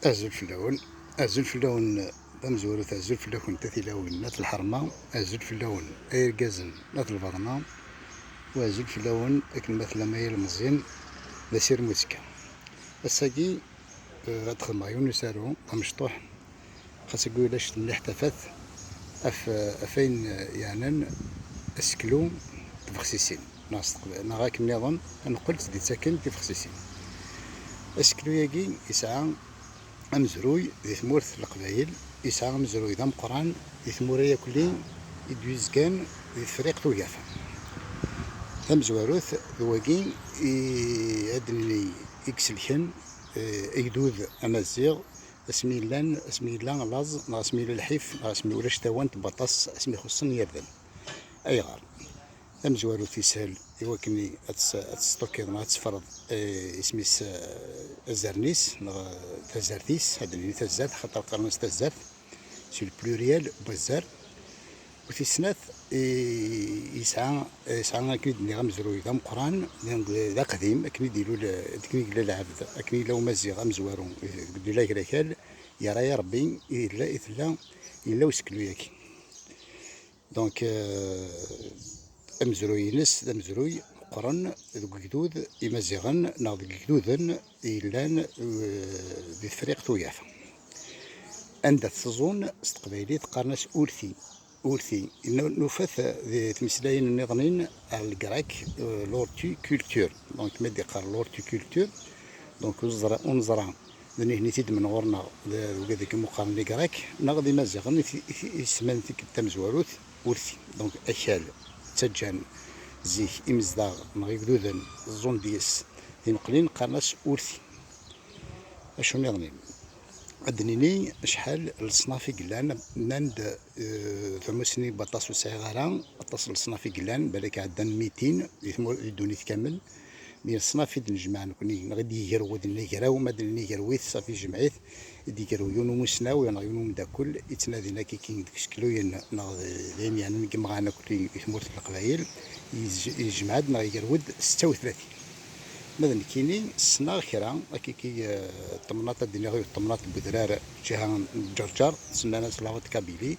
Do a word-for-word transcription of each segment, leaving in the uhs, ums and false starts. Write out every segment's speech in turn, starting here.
Azul fell-awen, azul fell-awen tamezwarut, azul fell-akent a tilawin n At Lḥerma, azul fell-awen a irgazen n At Lbaḍna, u azul fell-awen akken ma tellam ay ilmeẓyen d asirem uzekka. Ass-agi, eh, ad xedmeɣ yiwen usaru amecṭuḥ, xas agi ulac mliḥ tafat, af, af ayen yeɛnan aseklu tbexsisin, neɣ s teqba-, neɣ akken nniḍen, ad neqqel d-ittaken tibexsisin. Aseklu-agi yesɛa amezruy di tmurt n Leqbayel, yesɛa amezruy d ameqqran di tmura yakli i d-yuzgan di Tefriqt Ugafa. Tamezwarut d wagi i ad d-nini i iselken, eh, agdud amaziɣ, asmi yellan, asmi yella laẓ, neɣ asmi yella lḥif, neɣ asmi ulac tawant n waṭas, asmi xuṣṣen yirden. Ayɣer? Tamezwarut yeshel i wakken ad tes-, ad testukiḍ neɣ ad teffreḍ, eh, isem-is, eh, azarn-is, neɣ, eh, tazart-is, ad d-nini tazart, xaṭer qqaren-as tazart, c'est le pluriel n wazar. U tis snat, eh, yesɛa, yesɛa akken i d-nniɣ amezruy d ameqqran, d, d aqdim, akken i d-ilul, akken i yella lɛebd, akken i yella umaziɣ amezwaru, eh, deg ddula agrakal, yerra-ya Rebbi, i yella, i tella, yella useklu-yagi. Donc, euh, amezruy-ines d amezruy meqqren deg ugdud imaziɣen neɣ deg igduden yellan, euh, di Tefriqt Ugafa. Anda teẓẓun s teqbaylit qqaren-as urti. Urti. Nu-, nufa-t di tmeslayin nniḍnin ar legrek, euh, l'horticulture. Donc, ma d-iqqar l'horticulture, donc, ur neẓra, ur neẓra d nihni i t-id-mnɣur neɣ d, d wigad i imuqqaren les Grecs, neɣ d Imaziɣen i t-, i t-, i semman tikkelt tamezwarut urti. Donc, akal ttaǧǧan zik imezdaɣ neɣ igduden ẓẓun deg-s tineqlin, qqaren-as urti. Acu nniḍen? Ad d-nini acḥal n leṣnaf i yellan, nnan-d, eh, tamussni n waṭas ur sɛiɣ ara, aṭas n leṣnaf i yellan, balak ɛeddan mitin di tmur-, di ddunit kamel. Mi leṣnaf i d-nejmeɛ nekni, neɣ i d-iger wudem n agraw, ma d-nini gerwit, safi jemɛit, i d-iger yiwen umusnaw neɣ yiwen umeddakel, ittnadin akiki deg isekluyen neɣ d, d ayen yeɛnan deg imɣan akk di, di tmurt n Leqbayel, yej-, yejmeɛ-d neɣ iger-d setta u tlatin. Ma d nekkini, ssneɣ kra, akiki, eh, ṭemnaṭ, ad d-iniɣ yiwet ṭemnaṭ n wedrar, ǧiha n Ǧerǧer, semman-as la Haute Kabylie,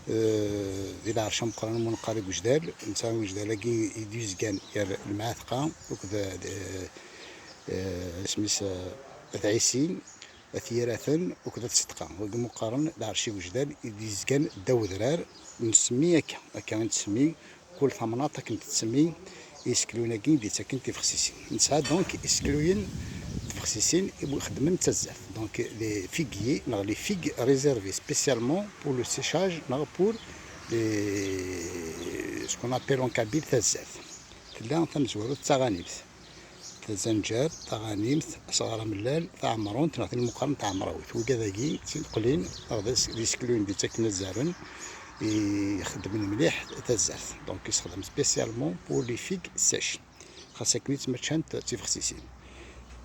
eh, di lɛerc ameqqran n uneqqar i Ujdal, netta Ujdal-agi i d-yuzgan gar Lemɛatqa akked, eh, eh, isem-is, eh, At Ɛisi, At Yiraten akked At Sedqa. Wagi meqqaren lɛerc i Ujdal i d-yezgan ddaw udrar, nsemmi akka, akka i nettsemmi, kul tamnaṭ akken tettsemmi, isekluyen-agi i d-yettaken tibexsisin. Nesɛa donc isekluyen tibexsisin i xeddmen d tazzart. Donc les figuiers, neɣ les figues réservées spécialement pour le séchage, neɣ pour les, ce qu'on appelle en kabyle tazzart. Tella tamezwarut d taɣanimt. Tazanǧert, taɣanimt, asɣar amellal, taɛemrunt, neɣ tin meqqren taɛemrawit. Wigad-agi d tineqlin, neɣ d as-, d isekluyen d-ittaken azaren, i ixeddmen mliḥ tazzart. Donc, yessexdam spécialement pour les figues sèches. Xas akken i ttmaččant d tibexsisin.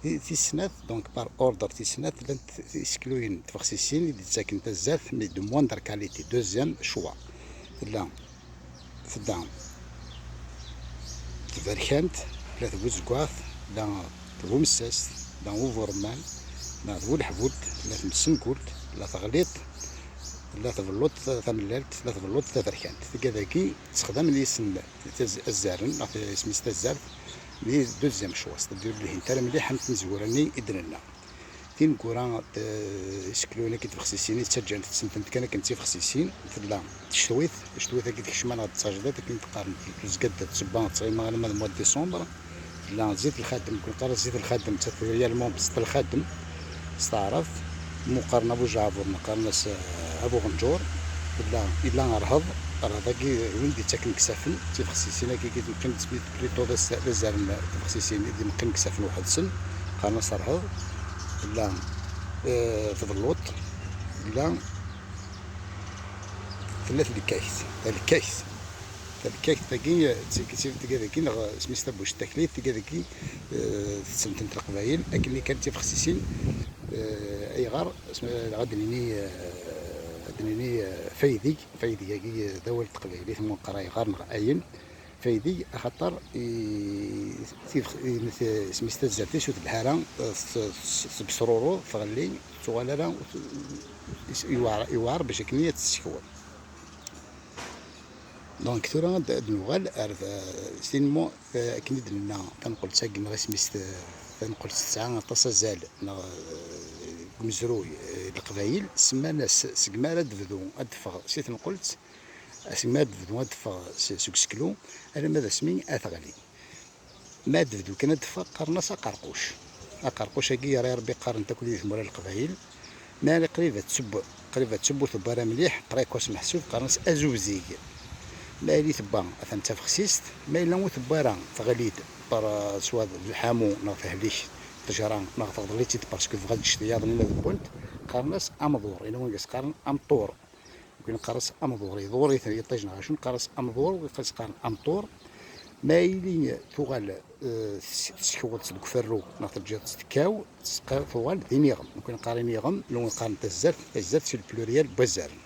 Ti-, tis snat, donc, par ordre, tis snat, llant isekluyen n tbexsisin i d-ittaken tazzart, mais de moindre qualité, deuxième choix. Tella, tedda tberkant, tella tbuzeggaɣt, tella tbumessast, tella uburemman, tella tbulḥbult, tella tmessengult, tella teɣliḍt, tella tbelluḍt tamellalt, tella tbelluḍt taberkant. Tigad-agi ttexdamen yis-sen taz-, azzaren, neɣ isem-is tazzart, di deuxième choix, c'est-à-dire ur lhint ara mliḥ am tmezwura-nni i d-nenna. Tineggura, eh, isekluyen-agi n tbexsisin i ttaǧǧan tettsent-tent kan akken d tibexsisin, tella tectwit, tectwit-agi tekcem neɣ d tajdiṭ akken i d-qqaren, tezga-d tsebba, tettɣima alamma d mois de décembre. Tella zzit lxadem, nekkni neqqar zzit lxadem, nettat réellement bessṭ lxadem s taɛrabt, ma qqaren abu jaɛbur, neqqaren-as, eh, abu ɣenǧur. Tella, yella rrheḍ, rrheḍ-agi win d-ittaken deg isafen, d tibexsisin-agi i d-imeqqin, plutôt d az-, d azar n tbexsisin i d-imeqqin deg isafen weḥd-sen, qqaren-as rrheḍ. Tella, eh, tbelluṭ, tella, tella tlekakt, talekakt. Talekakt-agi, eh, d tig-, d tig-, tigad-agi, neɣ isem-is tabuct taklit, tigad-agi, eh, tettsent-tent leqbayel, akken kan d tibexsisin, eh, ayɣer, isem-, dɣa ad d-nini, eh, ad d-nini, eh, faydig, faydig-agi, eh, d awal n teqbaylit, ma neqqar ayɣer neɣ ayen. Faydi, axaṭer i- tidx- i- isem-is tazzart-is ur telḥa ara, s- s- tebsruru, tɣelli, ur tettuɣal ara, ur t- is- yewɛer, yewɛer bac akken ad tessekweḍ. Donc tura ad ad nuɣal ar d- sinmo, eh, akken i d-nenna, tanqelt-agi neɣ isem-is t- tanqelt tesɛa aṭas azal neɣ, eh, deg umezruy, eh, n Leqbayel, semman-as segmi ara d-tebdu ad d-teffeɣ si tenqelt, segmi ara d-tebdu ad d-teffeɣ s- seg useklu alamma d asmi ad teɣli. Ma ad d-tebdu kan ad d-teffeɣ, qqaren-as aqerquc. Aqerquc-agi, yerra Rebbi, qqaren-t akk di tmura n Leqbayel. Mi ara qrib ad tsew, qrib ad tsew ur tewwi ara mliḥ, précoce meḥsub, qqaren-as azubzig. Ma yili tewwa, atan d tabexsist. Ma yella ur tewwi ara, teɣli-d par, euh, soit d lḥamu neɣ tehlik ṭṭejra neɣ teɣḍel-itt-id parce que tebɣa ad tečč tiyaḍ-nni ad wwent, qqaren-as amḍur. Yella win i s-qqaren amṭur. Nekni neqqar-as amḍur, iḍur-it yiṭij neɣ acu, neqqar-as amḍur, win qqaren amṭur. Ma yili tuɣal, eh, tes- tessekweḍ-tt deg uferru neɣ teǧǧiḍ-tt tekkaw, tesqa- tuɣal d iniɣem. Nekni neqqar iniɣem, nwen qqaren tazzart, tazzart c'est le pluriel n wazzaren.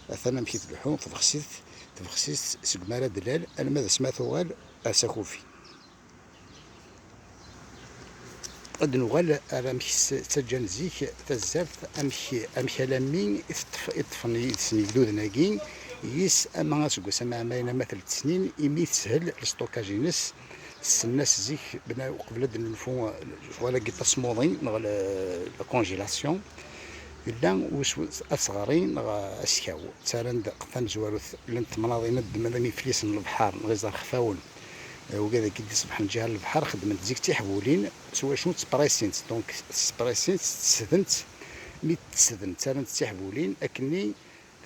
Atan amek i tleḥḥu tbexsit, tbexsit segmi ara d-lal alma d asmi ara tuɣal ar s akufi. Ad nuɣal ar amek s- ttaǧǧan zik tazzart, amek, amek alammi i teṭṭef- i ṭṭfen yid-sen igduden-agi, yis ama aseggas ameɛmayen ama telt snin, imi teshel lstockage-ines. Ssnen-as zik, bna- uqbel ad d-nenfu, eh, wala gi tasmuḍi neɣ la, la congélation, yella us- asɣari neɣ askaw. Ttarran-d tamezwarut, llant temnaḍin ad ddmen am iflisen n lebḥer neɣ iẓerxfawen. Eh, wigad-agi d-iṣebḥen ǧiha n lebḥer, xeddmen-d zik d tiḥbulin, s wacu? Ttpressin-tt. Donc, ttpressin-tt, ttesden-tt. Mi tt-ttesden, ttarran-tt d tiḥbulin, akkenni,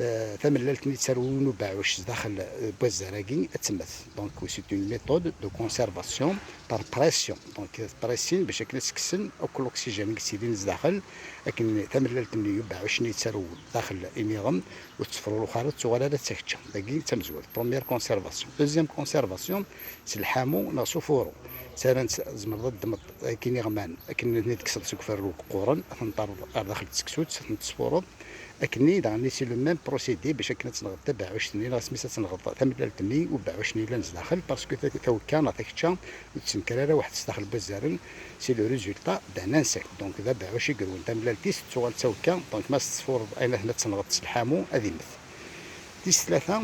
eh, tamellalt-nni ttarwun ubeɛɛuc zdaxel, eh, n wazzar-agi, ad temmet. Donc, c'est une méthode de conservation par pression. Donc, ttpressin bac akken ad tekksen akk l'oxygène i yettilin zdaxel, akken tamellalt-nni, ubeɛɛuc-nni yettarew daxel iniɣem, ur tettefrurux ara, ur tettuɣal ara d takečča. Dagi d tamezwarut, première conservation. Deuxième conservation, s lḥamu neɣ s ufuru. Ttarran-tt, tzemreḍ ad ddmeḍ akken iɣman, akken ad ten-id-tekkseḍ seg uferru qquren, ad ten-terreḍ ar daxel n tseksut, ad ten-tesfureḍ. Akkenni daɣen, c'est le même procédé bac akken ad tenɣeḍ tabeɛɛuct-nni, neɣ asmi ad tenɣeḍ tamellalt-nni, ubeɛɛuc-nni yellan zdaxel, parce que ta- tawekka neɣ takečča ur tettenkar ara weḥd-s daxel n wazzaren, c'est le résultat d'un insecte. Donc, d abeɛɛuc i yerwen tamellalt-is, tettuɣal d tawekka. Donc, ma s-tesfureḍ ayen aten ad tenɣeḍ s lḥamu, ad immet. Tis tlata,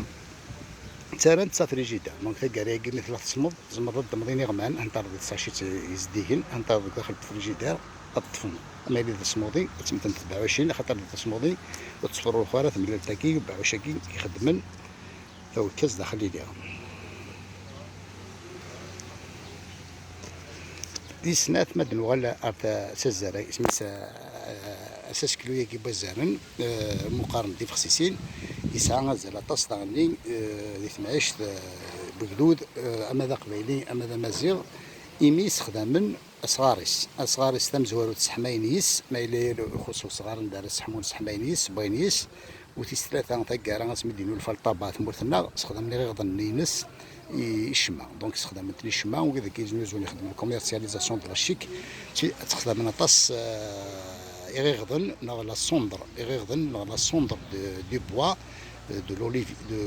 ttarran-tt s frigidaire. Donc, taggara-agi, mi tella tesmeḍ, tzemreḍ ad d-temmeḍ iniɣman, ad ten-terreḍ deg tsacit izeddigen, ad ten-terreḍ deg daxel n frigidaire, ad ṭṭfen. Ma yili d asmuḍi, ad temmtent tbeɛɛucin, axaṭer d asmuḍi ur tettfurruxu ara temellalt-agi, ubeɛɛuc-agi ixeddmen tawekka zdaxel iniɣem. Di snat, ma d-nuɣal ar ta- s azzar, isem-is, eh, asaseklu-agi n wazzaren, eh, muqaren d ibexsisin, yesɛa azal aṭas daɣenni, eh, di temɛict, eh, n wegdud, eh, ama d aqbayli, ama d amaziɣ, imi sexdamen asɣar-is. Asɣar-is tamezwarut sseḥmayen yis, ma yella ixuṣṣ usɣar anda ara sseḥmun, sseḥmayen yis, wwin yis, u tis tlata, taggara, asmi d-inulfa lṭaba tmurt-nneɣ, sexdamen iɣiɣden-nni-ines i, i ccemma. Donc, sexdamen-ten i ccemma, wid i yeznuzun, ixeddmen commercialisation de la chic, ti- ttxeddamen aṭas, eh, iɣiɣden neɣ la cendre, iɣiɣden neɣ la cendre de, du bois, eh, de l'olive, de,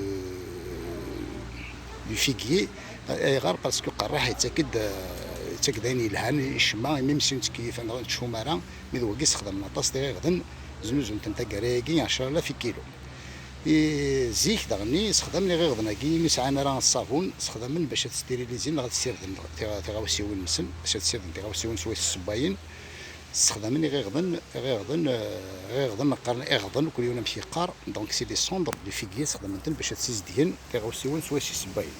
du figuier. Ayɣer? Parce que qerriḥ, yettak-d, eh, yettak-d ayen yelhan i ccemma, imi si ur nettkeyyif neɣ ur nettcum ara, mi d wagi sexdamen aṭas tiɣiɣden, znuzun-ten taggara-agi ɛecra alaf i kilo. I zik daɣenni sexdamen iɣiɣden-agi, mi sɛan ara ṣṣabun, sexdamen bac ad sterilisin neɣ ad ssirden tiɣ- tiɣawsiwin-nsen, bac ad ssirden tiɣawsiwin swayes ssewwayen. Sexdamen iɣiɣden, iɣiɣden, eh, iɣiɣden qqaren iɣden, kul yiwen amek yeqqar. Donc, c'est des cendres de figuier, sexdamen-ten bac ad ssizdgen tiɣawsiwin swayes ssewwayen.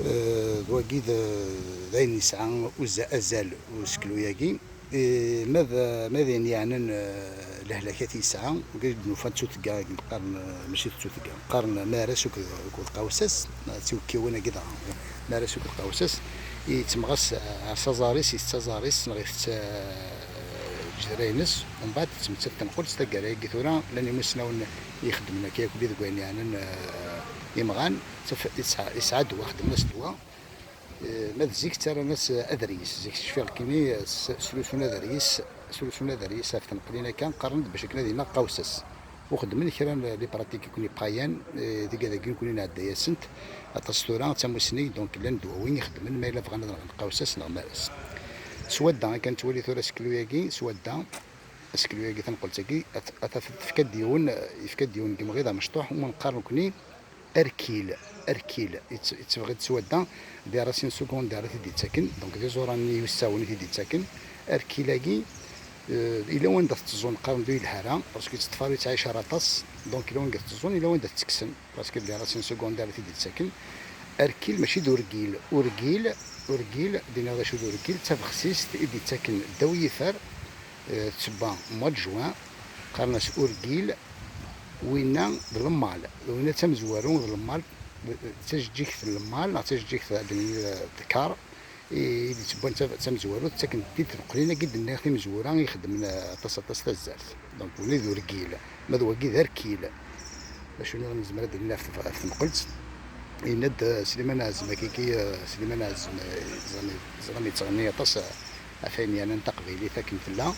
Eh, d wagi d, d ayen yesɛa uzza- azal useklu-agi. Eh, ma d, ma d ayen yeɛnan, eh, lehlakat yesɛa, wagi d-nufa d tutga, qqaren, eh, mačči d tutga, qqaren maras akked, akked qawsas, d tiwekkiwin-agi daɣen, maras akked qawsas, yettemɣas, eh, s aẓar-is, yetett aẓar-is, neɣ itett, eh, ǧedra-ines, mbeɛd tettmettat tenqelt s taggara-agi tura, llan imusnawen i ixeddmen akka akk deg wayen yeɛnan, eh, imɣan, taf-, yesɛa, yesɛa ddwa, xeddmen-as ddwa. Eh, ma d zik ttarran-as aderyis, zik cfiɣ kini, s- srusun aderyis, srusun aderyis ɣef tneqlin akka, qqaren-d bac akken ad ineɣ qawsas. Uxeddmen kra n les pratiques nekkni païennes, eh, tigad-agi nekkni nɛedda-yasent. Aṭas tura d tamussni, donc llan ddwawi ixeddmen ma yella bɣan ad nɣen qawsas neɣ maras. Swadda, akken nettwali tura aseklu-agi, swadda, aseklu-agi, tanqelt-agi, at-, at-, tefka-d yiwen, yefka-d yiwen n yimɣid amecṭuḥ, umi neqqar nekkni Arkil, Arkil, yettebɣi-d swadda, des racines secondaires i t-id-yettaken, donc d iẓuran-nni yusawen i t-id-yettaken. Arkil-agi, eh, yella wanda tetteẓẓun, qqaren d ur yelha ara, parce que yettṭef ara, yettɛic ara aṭas, donc yella wanda tetteẓẓun, yella wanda tettekksen, parce que des racines secondaires i t-id-yettaken. Arkil mačči d urgil, urgil, urgil, d-iniɣ d acu d urgil, d tabexsist i d-yettaken ddaw yifer, eh, tsebba mois de juin, qqaren-as urgil, winna d lemmal, winna d tamezwarut d lemmal, d tajeǧǧigt n lemmal, neɣ d tajeǧǧigt, ad d-nini, d kkar, i, i d-ittewwan d ta-, d tamezwarut, ttaken-t-id tneqlin-agi d-nniɣ timezwura i ixeddmen, eh, aṭas, aṭas tazzart. Donc, winna d urgil, ma d wagi d arkil. D acu nniḍen nezmer ad d-nini ɣef tef-, ɣef tneqelt? Yenna-d, eh, Sliman Ɛazem, akiki, eh, Sliman Ɛazem, eh, ẓran, ẓran yettɣenni aṭas, eh, ɣef ayen yeɛnan taqbaylit akken tella.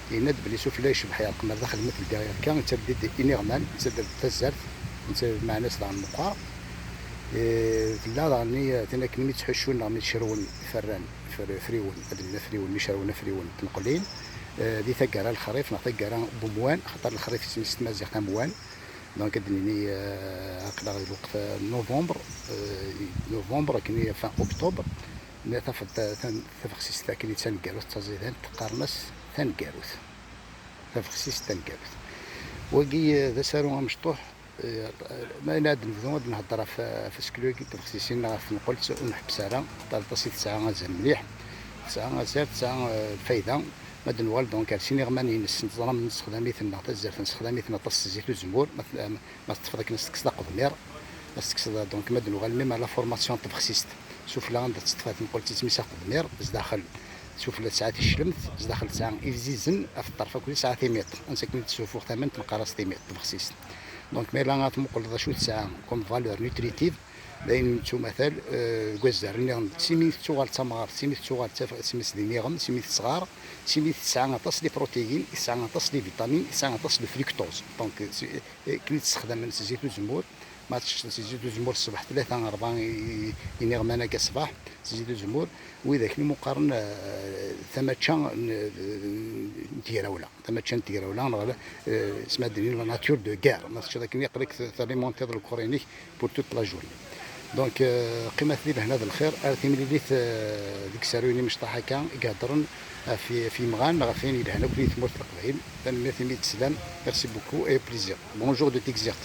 Yenna-d belli sufella yecbeḥ yerqem ar daxel, ma teldi akka, yettaddi-d iniɣman, yettaddi-d tazzart, netta lmeɛna-s daɣen meqqer. Eh, tella daɣen i, eh, tin akken mi ttḥuccun neɣ mi ttcerwen iferran, fer-, afriwen, ad d-nini afriwen, mi cerwen afriwen, tneqlin, eh, di taggara n lexrif neɣ taggara n wemwan, axaṭer lexrif isem-is s tmaziɣt amwan. Donc, ad d-nini, eh, aql-aɣ di lweqt, eh, novembre, eh, novembre, akken i fin octobre, mi tafeḍ ta-, ta-, tabexsist akken i d taneggarut, d taẓidant, qqaren-as taneggarut. Tabexsist taneggarut. Wagi, eh, d asaru amecṭuḥ, eh, ma yella ad nebdu ad nehder ɣef, ɣef useklu-agi n tbexsisin neɣ ɣef tneqult, ur nḥebbes ara, aṭas i tesɛa azal mliḥ, tesɛa azal, tesɛa, eh, lfayda. Ma d-nuɣal donc ar sin iɣman-ines, neẓra nessexdam-iten neɣ tazzart nessexdam-iten aṭas s zzit uzemmur, ma t-, ma teṭṭfeḍ akken ad s-tekkseḍ aqedmir, ad s-tekkseḍ, donc ma d-nuɣal même à la formation n tbexsist, sufella anda teṭṭef tneqult isem-is aqedmir, zdaxel sufella tesɛa ticlemt, zdaxel tesɛa ibzizen, ɣef ṭṭerf akk tesɛa timiṭ, ansi akken i d-tessufuɣ tament neqqar-as timiṭ, tbexsist. Donc ma yella ad tmuqleḍ acu tesɛa comme valeur nutritive, d ayen nettumatal, eh, deg wazzar nniḍen, simi tettuɣal d tamɣart, simi tettuɣal d taf-, simi s d iniɣem, simi tettɣar, simi tesɛa aṭas n les protéines, tesɛa aṭas n les vitamines, tesɛa aṭas n le fructose. Donc, si, eh, akken i tt-ssexdamen s zzit uzemmur, ma teččeḍ s zzit uzemmur ṣṣbeḥ tlata, rebɛa i, i, iniɣman akka ṣṣbeḥ, s zzit uzemmur, widak i mu qqaren, eh, tamačča n, n tegrawla. Tamačča n tegrawla, neɣ, eh, isem ad d-nini la nature de guerre. Ma teččeḍ akken, aql-ik t-, talimenteḍ le corps-inek pour toute la journée. Donc, eh, qqimet di lehna d lxir, ar timlilit, eh, deg usaru-inem imecṭaḥ akka, i iheddren ɣef, ɣef yimɣan, ɣef wayen yelhan akk i tmurt n Leqbayel. Tanemmirt imi d-teslam. Merci beaucoup et au plaisir. Bonjour de Tigzirt.